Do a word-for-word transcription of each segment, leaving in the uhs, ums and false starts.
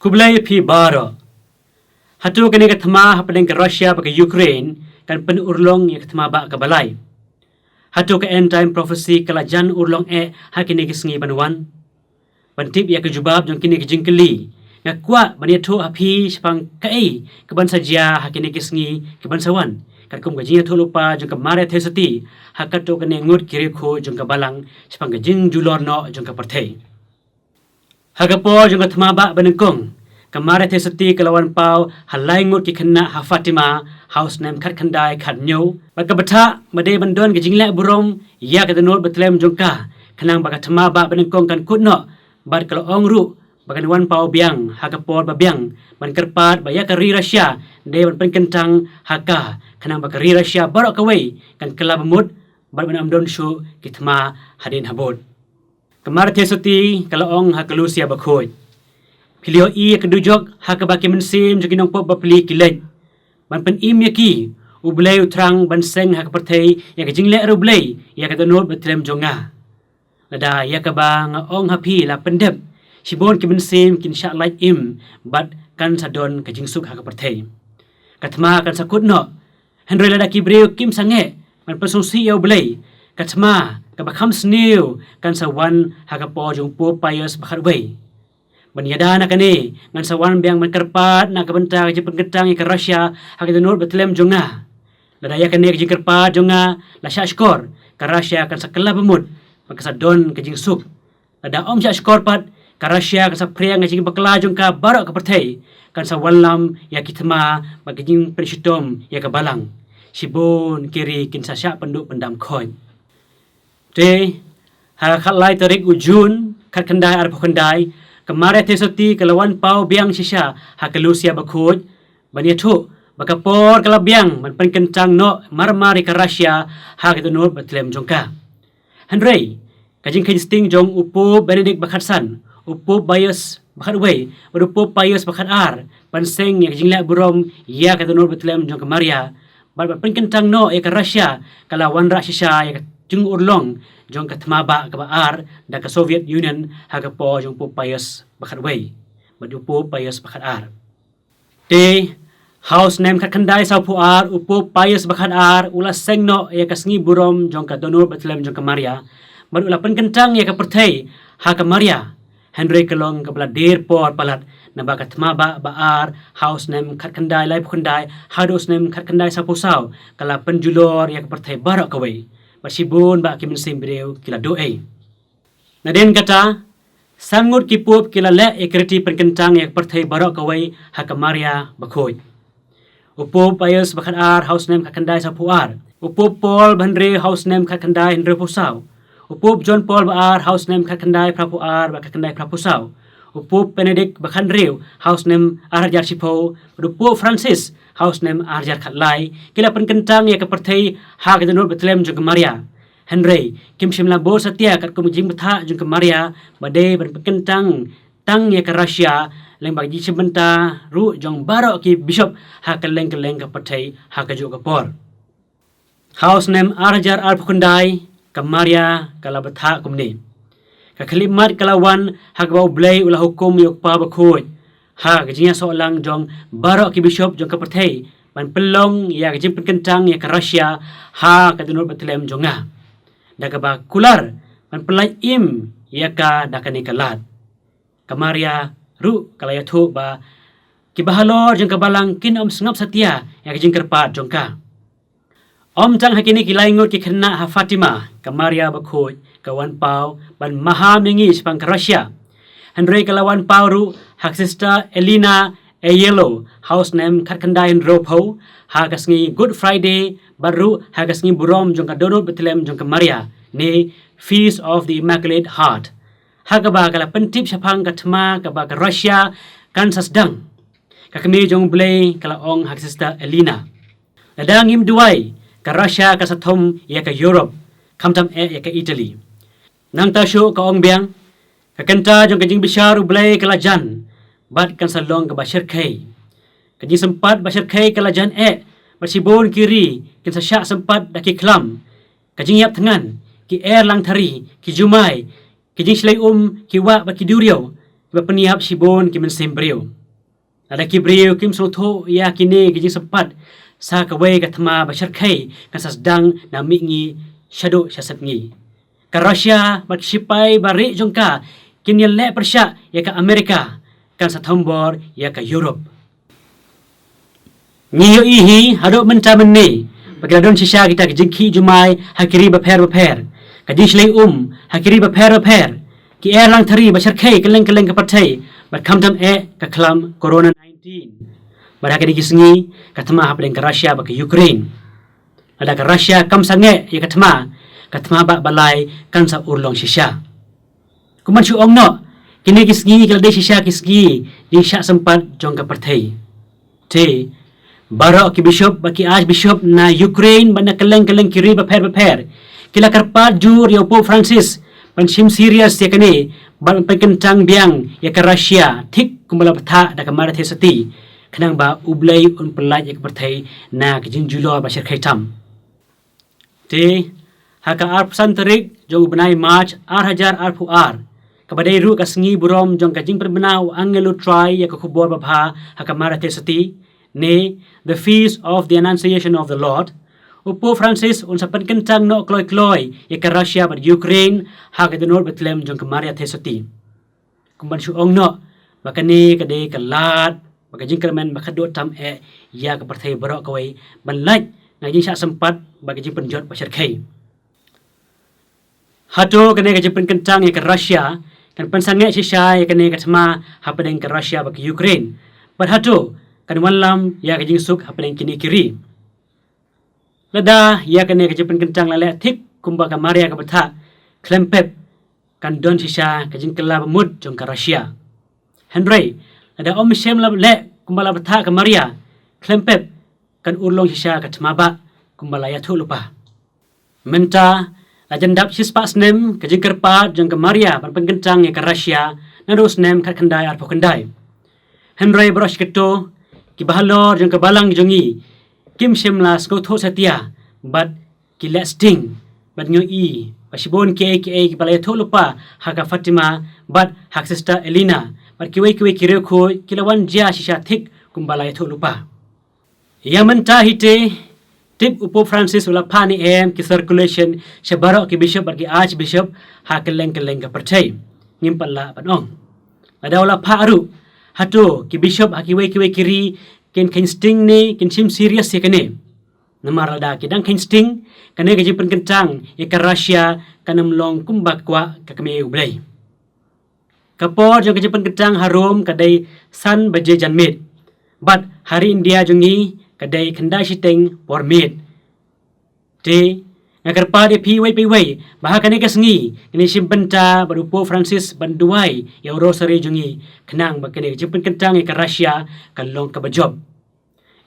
Khublei phi baroh. Hato kane ka thma hapdeng ka Russia bad ka Ukraine kan pynurlong ïa ka thma bah kaba lai? Hato ka end time prophecy ka la jan urlong eh ha kine ki sngi ban wan? Ban tip ïa ka jubab jong kine ki jingkylli, nga kwah ban ïathuh ha phi shaphang kaei kaban sa jia ha kine ki sngi kiban sa wan, katkum ka jingïathuhlypa jong ka Maria Theisotti ha katto katne ngut ki riewkhuid jong ka balang shaphang ka jingjulor noh jong ka pyrthei. Ha ka por jong ka thma bah banyngkong, ka Maria Theisotti ka la wan paw ha lai ngut ki khynnah ha Fatima ha u snem khatkhyndai khathynñiew, bad ka bthah ba dei ban don ka jingleh burom ïa ka dohnud bathlem jong ka, khnang ba ka thma bah banyngkong kan kut noh, bad ka la ong ruh ba kan wan paw biang ha ka por ba biang, ban kyrpad ba ïa ka ri Russia dei ban pynkyntang ha ka, khnang ba ka ri Russia baroh kawei kan kylla bamut, bad ban ym don shuh ki thma hadien habud. Ka Maria Theisotti ka la ong ha ka Lucia bakhuid: Phi la ïohi ïa ka dujok ha kaba ki mynsiem jong ki nongpop bapli ki leit, ban pynim ïa ki, U Blei u thrang ban seng ha ka pyrthei ïa ka jingleh riewblei ïa ka dohnud bathlem jong nga. Lada ïa kaba nga ong ha phi la pyndep, shibun ki mynsiem kin shah lait im, bad kan sa don ka jingsuk ha ka pyrthei. Ka thma kan sa kut noh, hynrei lada ki briew kim sangeh ban pynsngewsih ïa U Blei, ka thma kaba kham sniew kan sa wan ha ka por jong u Pope Pius bakhatwei. Ban ïada na kane, ngan sa wan biang ban kyrpad na ka bynta ka jingpynkyntang ïa ka Russia ha ka dohnud bathlem jong nga. Lada ïa kane ka jingkyrpad jong nga la shah shkor, ka Russia kan sa kylla bamut, bad kan sa don ka jingsuk. Lada ym shah shkor pat, ka Russia kan sa phriang ïa ka jingbakla jong ka baroh ka pyrthei, kan sa wallam ïa ki thma bad ka jingpynshitom ïa ka balang. Shibun ki ri kin sa shah pynduh pyndam khoit. Te ha ka khatlai tarik u Jun khatkhyndai arphew khyndai, ka Maria Theisotti ka la wan paw biang shisha ha ka Lucia bakhuid, ban ïathuh ba ka por ka la biang ban pynkyntang noh marmar ïa ka Russia ha ka dohnud bathlem jong ka. Hynrei ka jingkheiñ sting jong u Pope Benedict bakhatsan, u Pope Pius bakhatwei bad u Pope Pius bakhatar ban seng ïa ka jingleh burom ïa ka dohnud bathlem jong ka Maria, bad ban pynkyntang noh ïa ka Russia, ka la wanrah shisha ïa ka jingurlong jong ka thma bah kaba ar da ka Soviet Union ha ka por jong u Pope Pius bakhatwei bad u Pope Pius bakhatar. Te ha u snem khatkhyndai sawphew ar, u Pope Pius bakhatar u la seng noh ïa ka sngi burom jong ka dohnud bathlem jong ka Maria, bad u la pynkyntang ïa ka pyrthei ha ka Maria. Hynrei ka long kaba la dier por palat, naba ka thma bah ba ar ha u snem khatkhyndai laiphew khyndai haduh u snem khatkhyndai sawphew saw ka la pynjulor ïa ka pyrthei baroh kawei, bad shibun bah ki mynsiem briew ki la duh ei. Nadien kata, san ngut ki pope ki la leh ïa ka riti pynkyntang ïa ka pyrthei baroh kawei ha ka Maria bakhuid. U Pope Pius bakhatar ha u snem khatkhyndai sawphew ar, u Pope Paul bahynriew ha u snem khatkhyndai hynriewphew saw, u Pope John Paul ba ar ha u snem khatkhyndai phraphew ar bad khatkhyndai phraphew saw, u Pope Benedict bakhathynriew ha u snem arhajar shiphew, bad u Pope Francis ha u snem arhajar khatlai, ki la pynkyntang ïa ka pyrthei ha ka dohnud bathlem jong ka Maria. Hynrei kim shym la bud satia katkum ka jingbthah jong ka Maria ba dei ban pynkyntang tang ïa ka Russia, lyngba ka jingshim bynta ruh jong baroh ki bishop ha kylleng kylleng ka pyrthei ha kajuh ka por. Ha u snem arhajar arphew khyndai, ka Maria ka la bthah kumne. Ka khyllipmat ka la wan ha kaba U Blei u la hukum ïa u Kpa bakhuid, ha ka jingïasoh lang jong baroh ki bishop jong ka pyrthei, ban pynlong ïa ka jingpynkyntang ïa ka Russia ha ka dohnud bathlem jong nga, da kaba kular ban pynlait im ïa ka da kane ka lad. Ka Maria ruh ka la ïathuh ba kiba halor jong ka balang kin ym sngap satia ïa ka jingkyrpad jong ka. Ym tang ha kine ki lai ngut ki khynnah ha Fatima ka Maria bakhuid ka wan paw ban maham ïa ngi shaphang ka Russia, hynrei ka la wan paw ruh ha ka Sister Elena Aiello ha u snem khatkhyndai hynriewphew, ha ka sngi Good Friday bad ruh ha ka sngi burom jong ka dohnud bathlem jong ka Maria, ne Feast of the Immaculate Heart, ha kaba ka la pyntip shaphang ka thma kaba ka Russia kan sa sdang. Ka kmie jong U Blei ka la ong ha ka Sister Elena: Lada ngim duwai, ka Russia ka sa thom ïa ka Europe, khamtam eh ïa ka Italy. Nangta shuh ka ong biang: Ka kynta jong ka jingbishar U Blei ka la jan, bad kan sa long kaba shyrkhei. Ka jingsympat ba shyrkhei ka la jan eh, bad shibun ki ri kin sa shah sympat da ki khlam, ka jingïap thngan, ki er langthari, ki jumai, ki jingshlei um, ki wah bad ki duriaw, ba pynïap shibun ki mynsiem briew. Lada ki briew kim sngewthuh ïa kine ki jingsympat, sa kawei ka thma ba shyrkhei kan sa sdang na mihngi shaduh sha sepngi. Ka Russia bad ki sipai ba rieh jong ka kin ïaleh pyrshah ïa ka Amerika, kan sa thombor ïa ka Europe. Ngi ïohi hi haduh mynta mynne ba ki la don shisha kita ki jingkhih jumai ha ki ri bapher bapher, ka jingshlei um ha ki ri bapher bapher, ki erlang thari ba shyrkhei kylleng kylleng ka pyrthei, bad khamtam eh ka khlam Corona nineteen. Bad ha kine ki sngi ka thma hapdeng ka Russia bad ka Ukraine. Lada ka Russia kam sangeh ïa ka thma, ka thma ba balai kan sa urlong shisha. Kumban shu ong noh, kine ki sngi ki la dei shisha ki sngi jingshah sympat jong ka pyrthei. Te baroh ki bishop bad ki archbishop na Ukraine bad na kylleng kylleng ki ri bapher bapher ki la kyrpad jur ïa u Pope Francis ban shim serious ïa kane, ban pynkyntang biang ïa ka Russia thik kumba la bthah da ka Mother Theisotti, khnang ba U Blei un pyllait ïa ka pyrthei na ka jingjulor ba shyrkhei tam. Te ha ka arphew san tarik jong u bnai March ar hajar arphew ar, kaba dei ruh ka sngi burom jong ka jingpynbna u angel u Trai ïa ka khubor babha ha ka Mother Theisotti, ne the Feast of the Annunciation of the Lord, u Pope Francis un sa pynkyntang noh kloi kloi ïa ka Russia bad Ukraine ha ka dohnud bathlem jong ka Maria Theisotti. Kumban shu ong noh ba kane ka dei ka lad bad ka jingkyrmen ba khatduh tam eh ïa ka pyrthei baroh kawei ban lait na ka jingshah sympat bad ka jingpynjot ba shyrkhei. Hato kane ka jingpynkyntang ïa ka Russia kan pynsangeh shisha ïa kane ka thma hapdeng ka Russia bad ka Ukraine? Bad hato kan wanlam ïa ka jingsuk hapdeng kine ki ri? Lada ïa kane ka jingpynkyntang la leh thik kumba ka Maria ka bthah, khlem pep kan don shisha ka jingkylla bamut jong ka Russia. Hynrei lada ym shym la leh kumba la bthah ka Maria, khlem pep kan urlong shisha ka thma ba kumba la ïathuh lypa. Mynta la jan dap shispah snem ka jingkyrpad jong ka Maria ban pynkyntang ïa ka Russia naduh snem khatkhyndai arphew khyndai. Hynrei baroh shi kato ki bahalor jong ka balang jong ngi kim shym la sngewthuh satia bad ki leh sting bad ngi ïohi ba shibun kiei kiei kiba la ïathuh lypa ha ka Fatima bad ha ka Sister Elena bad kiwei kiwei ki riewkhuid ki la wan jia shisha thik kumba la ïathuh lypa. Ïa mynta hi te, tip u Pope Francis u la phah ne em ki circulation sha baroh ki bishop bad ki archbishop ha kylleng kylleng ka pyrthei? Ngim pat lah ban ong. Lada u la phah ruh, hato ki bishop ha kiwei kiwei ki ri kin kheiñ sting ne kin shim serious ïa kane? Namar lada ki dang kheiñ sting, kane ka jingpynkyntang ïa ka Russia kan ym long kumba kwah ka kmie U Blei. Ka por jong ka jingpynkyntang ha Rome ka dei san baje janmiet, bad ha ri India jong ngi ka dei khyndai shiteng por miet. Te nga kyrpad ïa phi iwei pa iwei ba ha kane ka sngi ngin ïa shim bynta bad u Pope Francis ban duwai ïa u Rosary jong ngi, khnang ba kane ka jingpynkyntang ïa ka Russia kan long kaba jop.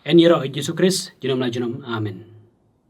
Yn ïaroh ïa u Jisu Khrist junom la junom. Amen.